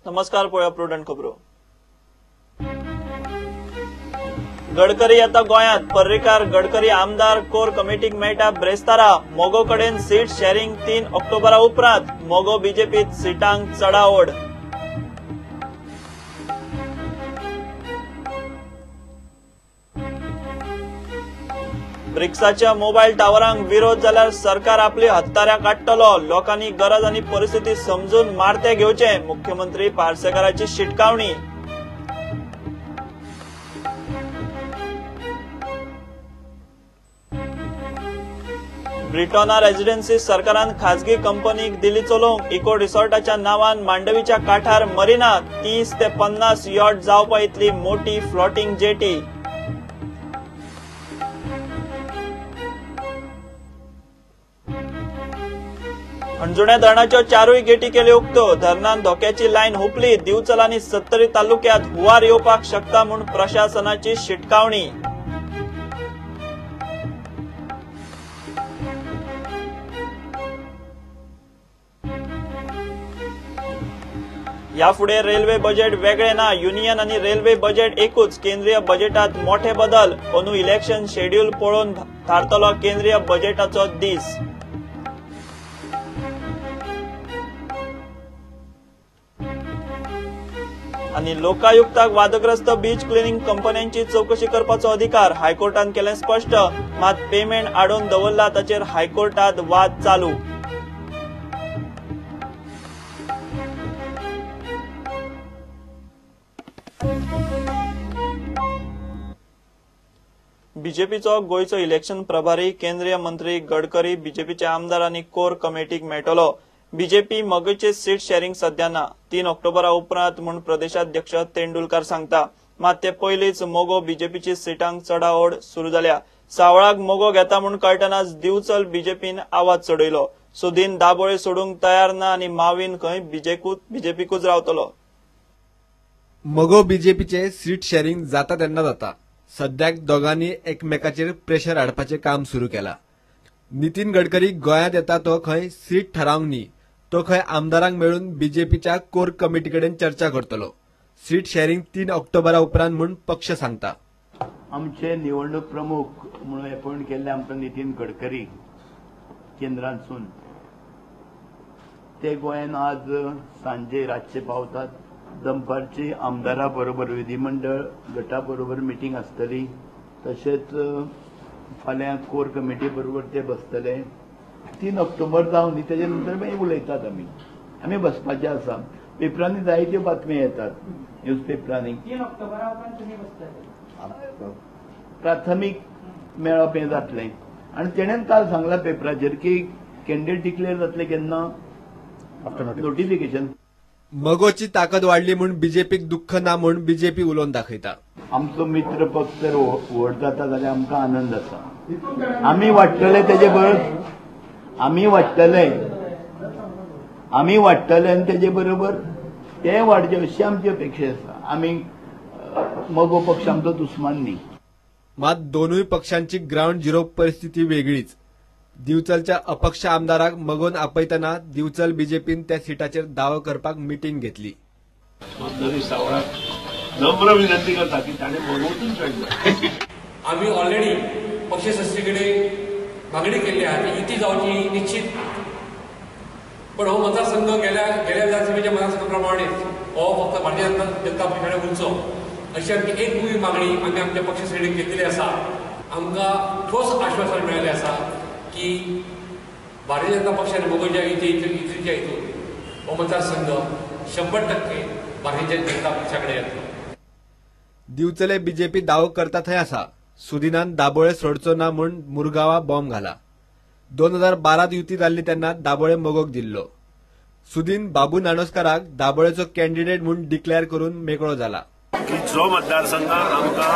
नमस्कार, पळोवया प्रुडंट खबरो. गडकरी येता गोंयांत. पर्रीकार गडकरी आमदार कोर कमिटीक मेळटा ब्रेस्तारा. मगो कडेन सीट शेअरिंग 3 ऑक्टोबरा उपरांत. मगो बीजेपीत सिटांक चडाओड. ब्रिक्साच्या मोबायल टावरांक विरोध जाल्यार सरकार आपली हत्ताऱ्या काडटलो. लोकांनी गरज आनी परिस्थिती समजून मारते घेवचे, मुख्यमंत्री पार्सेकाराची शिटकावणी. ब्रिटोना रेजिडेन्सी सरकारान खाजगी कंपनीक दिली चलोवंक. इको रिसॉर्टाच्या नावान मांडवीच्या काठार मरिना 30 ते 50 यॉट जावपा इतली मोठी फ्लोटिंग जेटी. हणजुण्या धरणाच्यो 4 गेटी केल्यो उक्त्यो. धरणान धोक्याची लायन हुपली. दिवचल आनी सत्तरी तालुक्यात हुंवार येवपाक शकता म्हूण प्रशासनाची शिटकावणी. ह्या फुडें रेल्वे बजेट वेगळे ना, युनियन आनी रेल्वे बजेट एकूच. केंद्रीय बजेटात मोठे बदल. अंदू इलेक्शन शेड्यूल पळोवन थारतलो केंद्रीय बजेटाचो दीस. आनी लोकायुक्ताक वादग्रस्त बीच क्लिनिंग कंपन्यांची चौकशी करपाचो अधिकार हायकोर्टान केलें स्पश्ट. मात पेमेंट आडोवन दवरला ताचेर हायकोर्टात वाद चालू. बीजेपीचो गोंयचो इलेक्शन प्रभारी केंद्रीय मंत्री गडकरी बीजेपीचे आमदार आनी कोर कमिटीक मेळटलो. बीजेपी मगोचे सीट शेअरिंग सध्या ना, 3 ऑक्टोबरा उपरांत म्हूण प्रदेशाध्यक्ष तेंडुलकार सांगता. मात ते पयलींच मगो बीजेपीची सिटांक चडाओड सुरू जाल्या. सावळाक मगो घेता म्हूण कळटनाच दिवचल बीजेपीन आवाज चडयलो. सुदीन दाबोळे सोडूंक तयार ना आनी मावीन खंय बीजेपीकूच रावतलो. मगो बीजेपीचे सीट शेअरिंग जाता तेन्ना जाता. सद्याक दोगांनी एकमेकाचेर प्रेशर हाडपाचें काम सुरू केलां. नितीन गडकरी गोंयांत येता तो खंय सीट थारावंक न्ही, तो खंय आमदारांक मेळून बीजेपीच्या कोर कमिटी कडेन चर्चा करतलो. सीट शेअरिंग 3 ऑक्टोबरा उपरांत म्हूण पक्ष सांगता. आमचे निवडणूक प्रमुख म्हणून अपॉइंट केल्ले आमकां नितीन गडकरी केंद्रांतसून, ते गोंयांत आज सांजे रातचे पावतात. दनपारची आमदारा बरोबर विधिमंडळ गटा बरोबर मिटींग आसतली. तशेंच फाल्यां कोर कमिटी बरोबर ते बसतले. 3 ऑक्टोबर जावन तेजे नंतर मागीर उलयतात. आमी आमी बसपाचे आसा. पेपरांनी जायत्यो बातम्यो येतात, न्यूज पेपरांनी. 3 ऑक्टोबरा उपरांत तुमी बसतले, प्राथमीक मेळप हें जातलें. आनी तेणेन काल सांगलां पेपराचेर की कॅन्डिडेट डिक्लेअर जातले केन्ना नोटिफिकेशन. मगोची ताकद वाडली म्हूण बीजेपीक दुख्ख ना म्हूण बीजेपी उलोवन दाखयता. आमचो मित्र पक्ष जर व्हड जाता जाल्यार आमकां आनंद आसा. आमी वाडटले तेजे बरोबर, आमी वाडटले, आमी वाडटले आनी तेजे बरोबर ते वाडचे अशी आमची अपेक्षा आसा. आमी मगो पक्ष आमचो दुस्मान न्ही. मात दोनूय पक्षांची ग्रावंड झिरो परिस्थिती वेगळीच. दिवचलच्या अपक्ष आमदाराक मगोन आपयतना दिवचल बीजेपीन त्या सिटाचेर दावो करपाक मिटींग घेतली. नम्र विनंती करता की ताणें मगोतून जॉयन. आमी ऑलरेडी पक्षसंस्थे कडेन मागणी केल्ली आहा ती युती जावची निश्चित. पण हो मतदारसंघ गेल्या गेल्या विधानसभेच्या मतदारसंघा प्रमाणे हो फक्त भारतीय जनता पक्षाने उरचो अशी आमची एक मुवी मागणी आमी आमच्या पक्षश्रेणीक केल्ली आसा. आमकां ठोस आश्वासन मेळिल्लें आसा की भारतीय जनता पक्षाने मगोच्या युतीच्या हितून हो मतदारसंघ 100% भारतीय जनता पक्षाकडे येतलो. दिवचले बीजेपी दावो करता थंय आसा. सुदिनान दाबोळे सोडचो ना म्हूण मुरगांवा बॉम्ब घाला. 2012 युती जाल्ली तेन्ना दाबोळे मगोक दिल्लो. सुदीन बाबू नानोस्काराक दाबोळेचो कॅन्डिडेट म्हूण डिक्लेअर करून मेकळो जाला. की जो मतदारसंघ आमकां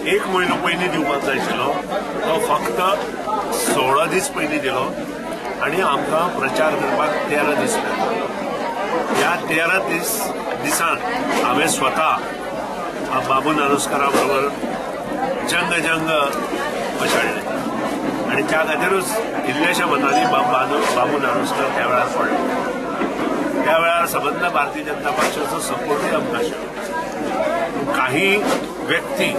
1 म्हयनो पयलीं दिवपाक जाय आशिल्लो तो फक्त 16 दीस पयलीं दिलो आनी आमकां प्रचार करपाक 13 दीस मेळ्ळे. ह्या 13 दिसान हांवें स्वता बाबू नानोस्कारा बरोबर जंग जंग पछाडले आनी त्या खातीरूच इल्ल्याशा मतांनी बाबू नानोस्कार त्या वेळार पडले. त्या वेळार सबंद भारतीय जनता पक्षाचो सपोर्टूय आमकां आशिल्लो. काही व्यक्ती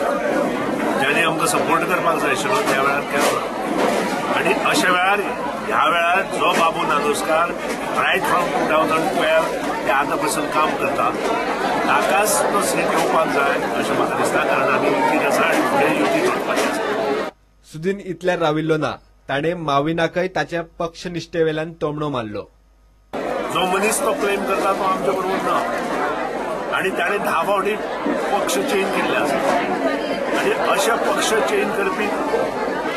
ज्यांनी आमकां सपोर्ट करपाक जाय आशिल्लो त्या वेळार केलो. आनी अशा वेळार ह्या वेळार जो बाबू नानोस्कार रायट फ्रॉम 2012 ते आतां पसून काम करता ताकाच तो सीट येवपाक जाय अशें म्हाका दिसता, कारण आमी युतीत आसा आनी फुडें युती दवरपाची आसा. सुदीन इतल्यार राविल्लो ना, ताणें माविनाकय ताच्या पक्षनिश्ठेवेल्यान तोमणो मारलो. जो मनीस तो क्लेम करता तो आमचे बरोबर ना आनी ताणें 10 फावटी पक्ष चेंज केल्ले आसा आनी अशे पक्ष चेंज करपी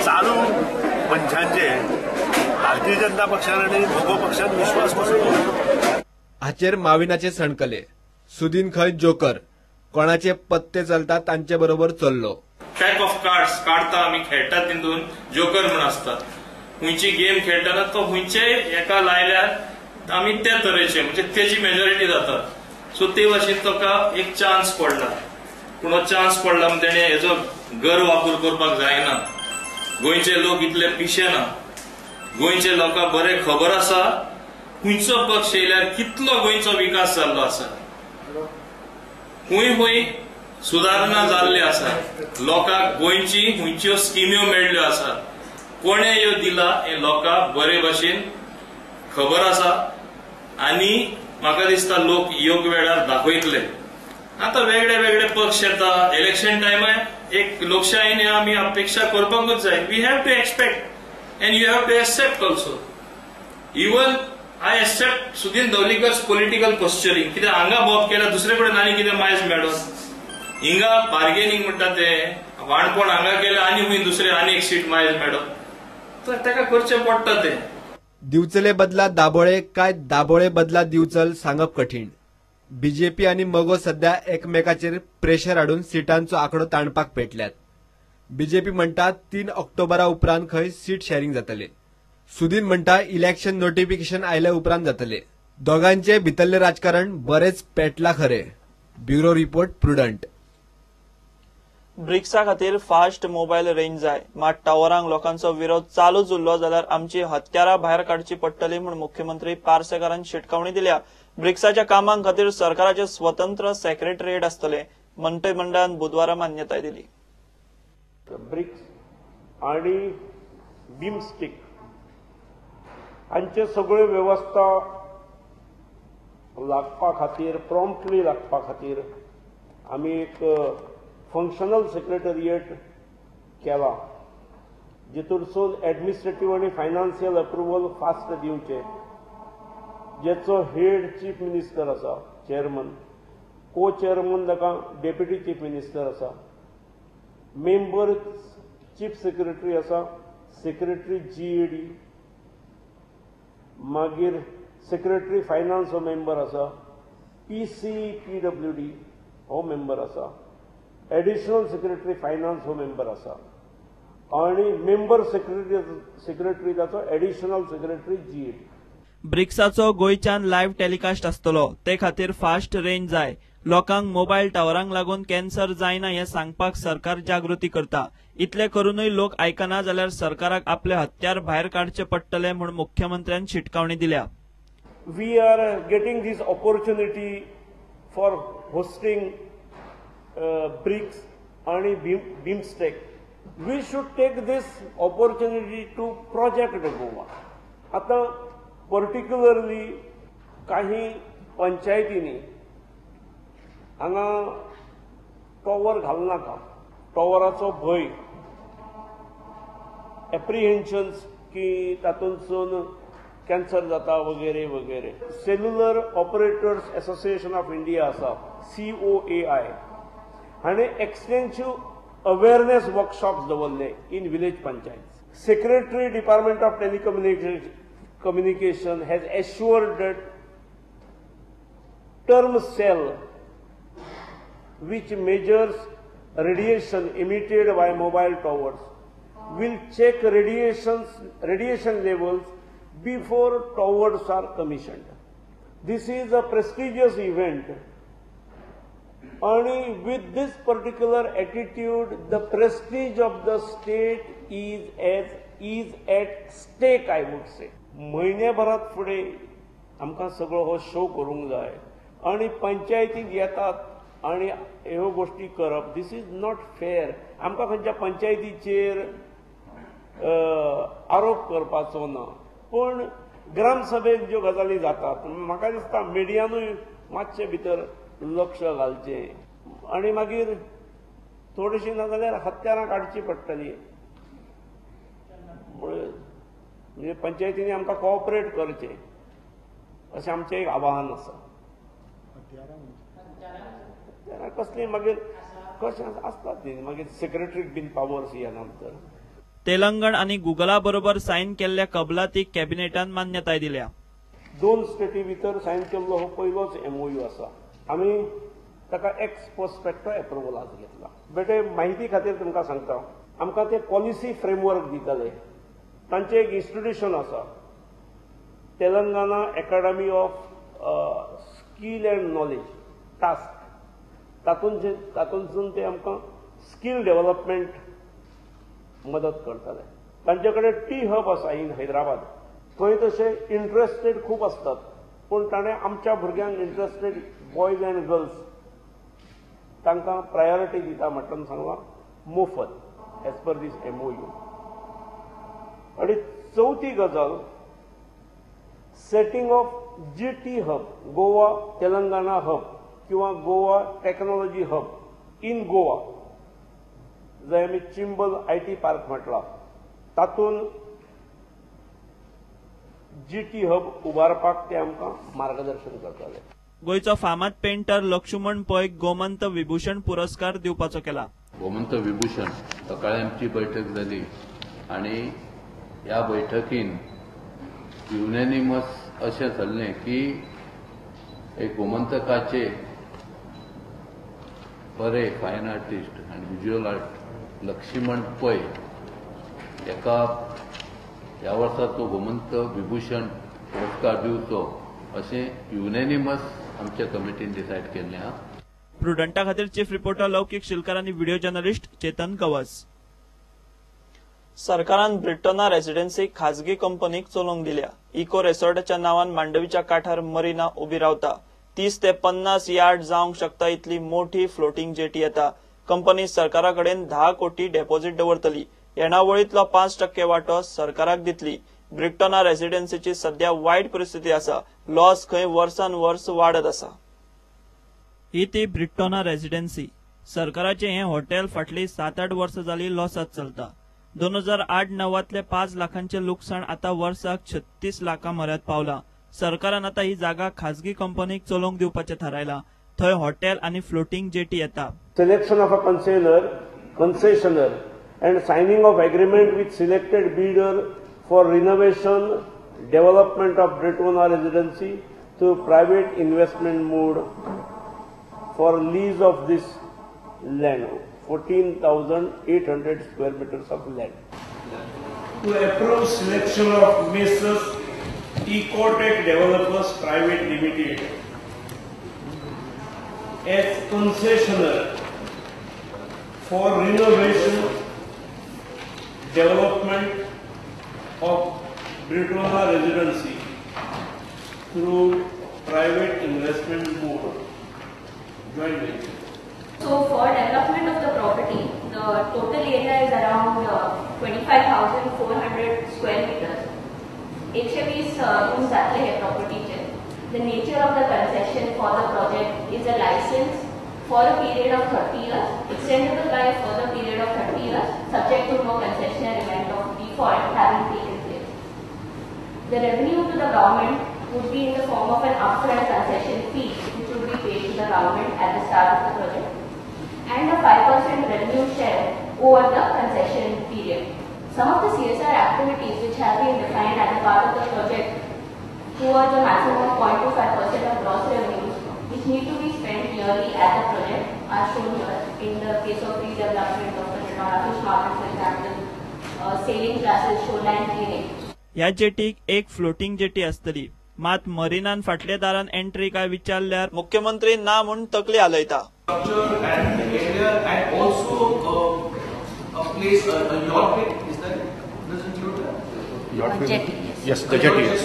चालू मनशांचे भारतीय जनता पक्षान आनी मगो पक्षान विश्वास कसो दवरलो. हाचेर माविनाचे सणकले. सुदीन खंय जोकर, कोणाचे पत्ते चलता तांचे बरोबर चल्लो. पॅक ऑफ कार्ड्स काडता आमी खेळटात तितून जोकर म्हूण आसता. खंयची गेम खेळटना तो खंयचे एका लायल्यार आमी ते तरेचे म्हणजे तेजी मेजॉरिटी जाता. सो ते भाशेन ताका एक चान्स पडला, पूण हो चान्स पडला म्हण तेणें हेजो गैरवापर करपाक जायना. गोंयचे लोक इतले पिशे ना, गोंयचे लोकांक बरें खबर आसा खंयचो पक्ष येयल्यार कितलो गोंयचो विकास जाल्लो आसा, खंय खंय सुदारणा जाल्ली आसा, लोकांक गोंयची खंयच्यो स्किम्यो मेळ्ळ्यो आसा, कोणे ह्यो दिला हें लोकांक बरे भाशेन खबर आसा. आनी म्हाका दिसता लोक योग्य वेळार दाखयतले. आतां वेगळे वेगळे पक्ष येता इलेक्शन टायमार, एक लोकशायेन आमी अपेक्षा करपाकूच जाय. We have to expect and you have to accept also. Even I accept Sudin Dhavalikar political posturing, कित्याक हांगा भोंवप केल्यार दुसरे कडेन आनी कितें मायज मेळत. हिंगा बार्गेनिंग म्हणटा ते वाणपण हांगा केलें आनी खंय दुसरे आनी एक सीट मायज मेळत, तर ताका करचें पडटा तें. दिवचले बदला दाबोळे काय दाबोळे बदला दिवचल सांगप कठीण. बीजेपी आनी मगो सध्या एकमेकाचेर प्रेशर हाडून सिटांचो आंकडो ताणपाक पेटल्यात. बीजेपी म्हणटा 3 ऑक्टोबरा उपरांत खंय सीट शेअरिंग जातले. सुदीन म्हणटा इलेक्शन नोटिफिकेशन आयल्या उपरांत जातले. दोगांचे भितरले राजकारण बरेच पेटला खरे. Bureau report, Prudent. ब्रिक्सा खातीर फास्ट मोबायल रेंज जाय, मात टावरांक लोकांचो विरोध चालूच उरलो जाल्यार आमची हत्यारां भायर काडची पडटली म्हूण मुख्यमंत्री पार्सेकारान शिटकावणी दिल्या. ब्रिक्साच्या कामां खातीर सरकाराचे स्वतंत्र सेक्रेटरिएट आसतले, मंत्रिमंडळान बुधवारा मान्यताय दिली. ब्रिक्स आणि बिमस्टिक हांचे सगळ्यो वेवस्था लागपा खातीर, प्रॉम्प्टली लागपा खातीर आमी एक फंक्शनल सेक्रेटरिएट केला, जितूरसून एडमिनिस्ट्रेटीव आनी फायनान्शियल अप्रुवल फास्ट दिवचे, जेचो हेड चीफ मिनिस्टर आसा, चेअरमन, को चेअरमन ताका डेप्युटी चीफ मिनिस्टर आसा, मेंबर चीफ सेक्रेटरी आसा, सेक्रेटरी जीएडी, मागीर सेक्रेटरी फायनान्स हो मेंबर आसा, पीसीपीडब्ल्यूडी हो मेंबर आसा, एडिशनल सेक्रेटरी फायनान्स हो मेंबर आसा आनी मेंबर सेक्रेटरी ताचो एडिशनल सेक्रेटरी जीएडी. ब्रिक्साचो गोंयच्यान लायव्ह टेलिकास्ट आसतलो, ते खातीर फास्ट रेंज जाय. लोकांक मोबायल टावरांक लागून कॅन्सर जायना हें सांगपाक सरकार जागृती करता. इतले करूनय लोक आयकना जाल्यार सरकाराक आपले हत्यार भायर काडचे पडटले म्हूण मुख्यमंत्र्यान शिटकावणी दिल्या. We are getting this opportunity for hosting BRICS आणि BIMSTEC. We should take this opportunity to project Goa. आतां पर्टिक्युलरली काही पंचायतींनी हांगा टॉवर घालनाका, टॉवराचो भंय, एप्रिहेन्शन्स की तातूंतसून कॅन्सर जाता वगैरे वगैरे. Cellular operators association of India आसा, COAI, हाणें एक्सटेन्सिव अवेअरनेस वर्कशॉप्स दवरले in village panchayat. Secretary department of telecommunication has assured that term cell which measures radiation emitted by mobile towers will check radiation levels before towers are commissioned. This is a prestigious event, and with this particular attitude the prestige of the state is at stake, I would say. महिन्याभरात फुडें आमकां सगळो हो show करूंक जाय आनी पंचायतीक येतात आनी ह्यो गोश्टी करप, this is not fair. आमकां खंयच्या पंचायतीचेर आरोप करपाचो ना, पूण ग्रामसभेत ज्यो गजाली जातात म्हाका दिसता मिडियानूय मातशें भितर लक्ष घालचें आनी मागीर थोडीशी ना जाल्यार हत्यारां काडची पडटली. म्हणजे पंचायतींनी आमकां कोऑपरेट करचें अशें आमचें एक आवाहन आसा. हत्यारां कसलीं मागीर कशें आसतात न्ही, मागीर सेक्रेटरीक बीन पावर्स येना भितर. तेलंगण आनी गुगला बरोबर सायन केल्ल्या कबलातीक कॅबिनेटान मान्यताय दिल्या. 2 स्टेटी भितर सायन केल्लो हो पयलोच एमओयू आसा. आमी ताका एक्स पोस्ट एप्रुवल आज घेतला. बेटे माहिती खातीर तुमकां सांगता, आमकां ते पॉलिसी फ्रेमवर्क दितले. तांचें एक इन्स्टिट्यूशन आसा, Telangana academy of skill and knowledge task, तातूंतसून ते आमकां स्कील डेव्हलपमेंट मदत करतले. तांचे कडेन टी हब आसा इन हैदराबाद, थंय तशे इंट्रस्टेड खूब आसतात, पूण ताणें आमच्या भुरग्यांक इंट्रस्टेड बॉयज अँड गर्ल्स तांकां प्रायोरिटी दिता म्हणून सांगलां, मोफत एज पर दीस एमओयू. आनी चवथी गजाल, setting of G T hub, Goa Telangana hub किंवा Goa technology hub in Goa, जंय आमी चिंबल I T park म्हटला तातूंत जी टी हब उबारपाक ते आमकां मार्गदर्शन करतले. गोंयचो फामाद पेंटर लक्ष्मण पै गोमंत विभूषण पुरस्कार दिवपाचो केला. गोमंत विभूषण सकाळी आमची बैठक जाली आनी ह्या बैठकीन युनॅनिमस अशें जाल्लें की एक गोमंतकाचे बरे फायन आर्टिस्ट आनी विज्युअल आर्ट लक्ष्मण पै एका ह्या वर्सा तो गोमंत विभूषण पुरस्कार दिवचो अशें युनॅनिमस आमच्या कमिटीन डिसायड केल्लें. हा, प्रुडंटा खातीर चीफ रिपोर्टर लौकीक शिलकार आनी व्हिडिओ जर्नलिस्ट चेतन कवस. सरकारान ब्रिटोना रेसिडेन्सी खाजगी कंपनीक चलोवंक दिल्या. इको रिसॉर्टाच्या नांवान मांडवीच्या काठार मरिना उबी रावता. 30 ते 50 यार्ड जावंक शकता इतली मोठी फ्लोटिंग जेटी येता. कंपनी सरकारा कडेन 10 कोटी डेपॉझिट दवरतली. येणावळींतलो 5% वांटो सरकाराक दितली. ब्रिटोना रेसिडेन्सीची सध्या वायट परिस्थिती आसा. लॉस खंय वर्सान वर्स वाडत आसा. ही ती ब्रिटोना रेसिडेन्सी. सरकाराचें हें हॉटेल फाटलीं 7-8 वर्सां जाली लॉसांत चलता. 2008-9 5 लाखांचें लुकसाण आतां वर्साक 36 लाखां म्हऱ्यांत पावलां. सरकारान आतां ही जागा खाजगी कंपनीक चलोवंक दिवपाचें थारायलां. थंय हॉटेल आनी फ्लोटिंग जेटी येता. Selection of a concessionaire and signing of agreement with selected bidder for renovation development of Britona residency through private investment mode for lease of this land, 14,800 square meters of land. To approve selection of Messrs. Ecotech Developers Private Limited as concessionaire for renovation development of Britona Residency through private investment mode joint venture. So for development of the property, the total area is around 25,400 square meters. 120 rooms जातले हे प्रॉपर्टीचे. The nature of the concession for the project is a license for a period of 30 years, extendable by a further period of 30 years, subject to no concessionary event of default having taken place. The revenue to the government would be in the form of an upfront concession fee, which would be paid to the government at the start of the project, and a 5% revenue share over the concession period. Some of the CSR activities which have been defined as a part of the project towards a maximum of 0.25% of gross revenues, which need to be spent yearly at the project, are shown here. In the case of redevelopment of the Britona fish market, for example, sailing classes, shoreline cleaning. ह्या जेटीक एक floating jetty आसतली. मात मरिनान फाटल्या दारान entry काय विचारल्यार मुख्यमंत्री ना म्हूण तकली हालयता. Yes, the jetty, yes.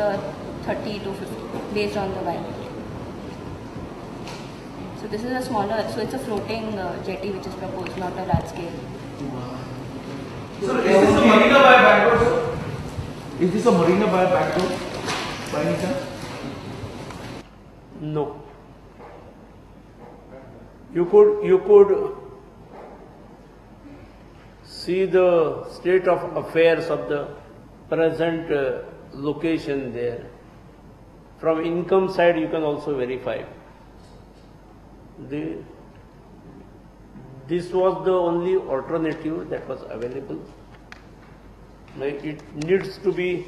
around 30 to 50 based on the viability. So this is a smaller, so it's a floating jetty which is proposed, not a large scale. Sir, is this a marina by backdoor, sir? Is this a marina by backdoor by any chance? No. You could see the state of affairs of the present location there. From income side you can also verify. This was the only alternative that was available. It needs to be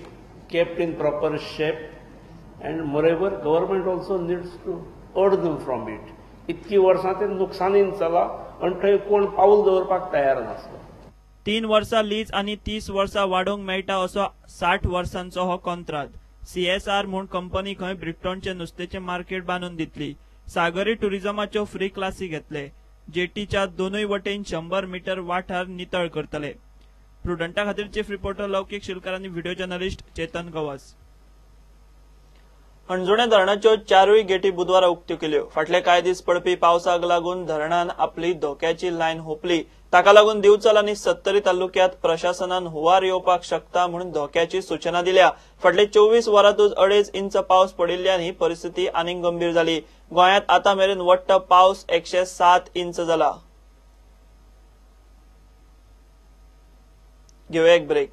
kept in proper shape, and moreover government also needs to earn from it. इतकी वर्सां ते नुकसानीन चला आनी थंय कोण पावल दवरपाक तयार नासलो. 3 वर्सां लीज आनी 30 वर्सां वाडोवंक मेळटा असो 60 वर्सांचो हो कॉन्त्राद. सीएसआर म्हूण कंपनी खंय ब्रिक्टॉनचे नुस्तेचें मार्केट बांदून दितली. सागरी टुरिझमाच्यो फ्री क्लासी घेतले. जेटीच्या दोनूय वटेन 100 मीटर वाठार नितळ करतले. प्रुडंटा खातीर चीफ रिपोर्टर लौकीक शिलकार आनी व्हिडिओ जर्नलिस्ट चेतन गवास. हणजुणे धरणाच्यो 4 गेटी बुधवारा उक्त्यो केल्यो. फाटले कांय दीस पडपी पावसाक लागून धरणान आपली धोक्याची लायन हुपली. ताका लागून दिवचल आनी सत्तरी तालुक्यात प्रशासनान हुंवार येवपाक शकता म्हणून धोक्याची सूचना दिल्या. फाटले 24 वरांतूच 2.5 इंच पावस पडिल्ल्यान ही परिस्थिती आनीक गंभीर जाली. गोंयांत आतां मेरेन वट्ट पावस 107 इंच जाला. घेवया एक ब्रेक.